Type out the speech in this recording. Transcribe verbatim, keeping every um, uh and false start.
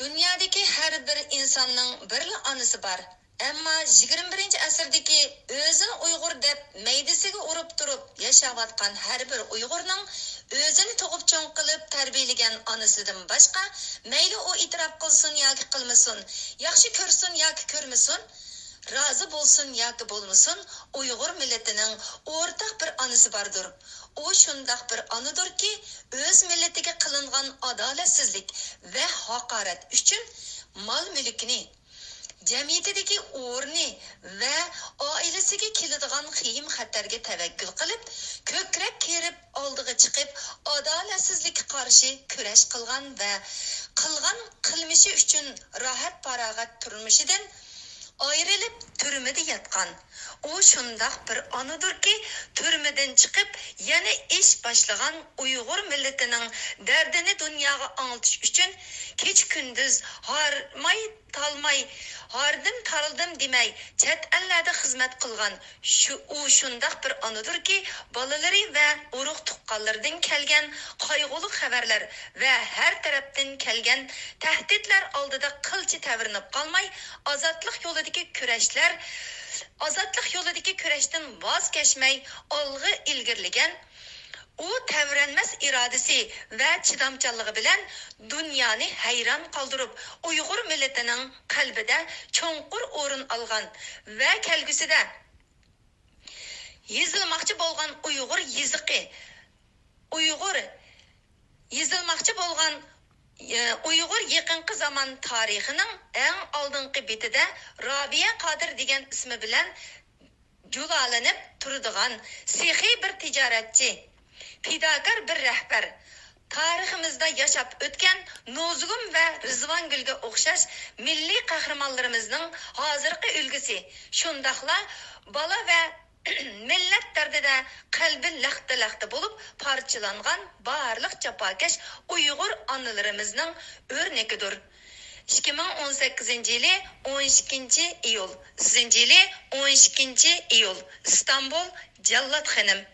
دۇنيادىكى ھەر بىر ئىنساننىڭ بىرلا ئانىسى بار. ئەمما يىگىرمە بىرىنچى ئەسىردىكى ئۆزىنى ئۇيغۇر دەپ مەيدىسىگە ئۇرۇپ تۇرۇپ ياشاۋاتقان ھەر بىر ئۇيغۇرنىڭ ئۆزىنى تۇغۇپ چوڭ قىلىپ تەربىيەلىگەن ئانىسىدىن باشقا، مەيلى ئۇ ئېتىراپ قىلسۇن ياكى قىلمىسۇن، ياخشى كۆرسۇن ياكى كۆرمىسۇن، رازى بولسۇن ياكى بولمىسۇن، ئۇيغۇر مىللىتىنىڭ ئورتاق بىر ئانىسى باردۇر. ئۇ شۇنداق بىر ئانىدۇركى، ئۆز مىللىتىگە قىلىنغان ئادالەتسىزلىك ۋە ھاقارەت ئۈچۈن مال-مۈلكىنى، جەمئىيىتىدىكى ئورنى ۋە ئائىلىسىگە كېلىدىغان خېيىم-خەتەرگە تەۋەككۈل قىلىپ، كۆكرەك كېرىپ ئالدىغا چىقىپ، ئادالەتسىزلىككە قارشى كۈرەش قىلغان ۋە قىلغان قىلمىشى ئۈچۈن راھەت-پاراغەت تۇرمۇشىدىن ئايرىلىپ، تۈرمىدە ياتقان. ئۇ شۇنداق بىر ئانىدۇركى، تۈرمىدىن چىقىپ، يەنە ئىش باشلىغان ئۇيغۇر مىللىتىنىڭ دەردىنى دۇنياغا ئاڭلىتىش ئۈچۈن كېچە-كۈندۈز ھارماي-تالماي، ھاردىم-تارلىدىم دېمەي، چەت ئەللەردە خىزمەت قىلغان. شۇ، ئۇ شۇنداق بىر ئانىدۇركى، بالىلىرى ۋە ئۇرۇق-تۇغقانلىرىدىن كەلگەن قايغۇلۇق خەۋەرلەر ۋە ھەر تەرەپتىن كەلگەن تەھدىتلەر ئالدىدا قىلچە تەۋرىنىپ قالماي، ئازادلىق يولىدىكى كۈرەشلەر، ئازادلىق يولىدىكى كۈرەشتىن ۋاز كەچمەي ئالغا ئىلگىرىلىگەن. ئۇ تەۋرەنمەس ئىرادىسى ۋە چىدامچانلىقى بىلەن دۇنيانى ھەيران قالدۇرۇپ، ئۇيغۇر مىللىتىنىڭ قەلبىدە چوڭقۇر ئورۇن ئالغان ۋە كەلگۈسىدە يېزىلماقچى بولغان ئۇيغۇر يېزىقى، ئۇيغۇر يېزىلماقچى بولغان، ئە، ئۇيغۇر يېقىنقى زامان تارىخىنىڭ ئەڭ ئالدىنقى بېتىدە رابىيە قادىر دېگەن ئىسمى بىلەن جۇلالىنىپ تۇرىدىغان سېخىي بىر تىجارەتچى، پىداكار بىر رەھبەر، تارىخىمىزدا ياشاپ ئۆتكەن نۇزۇگۇم ۋە رىزۋانگۈلگە ئوخشاش مىللىي قەھرىمانلىرىمىزنىڭ ھازىرقى ئۈلگىسى، شۇنداقلا بالا ۋە مىللەت دەردىدە قەلبى لەختە-لەختە بولۇپ پارچىلانغان بارلىق جاپاكەش ئۇيغۇر ئانىلىرىمىزنىڭ ئۆرنىكىدۇر. ئىككى مىڭ ئون سەككىزىنچى يىلى ئون ئىككىنچى ئىيۇل، سىزىنچى يىلى ئون ئىككىنچى ئىيۇل، ئىستانبۇل، جاللات خېنىم.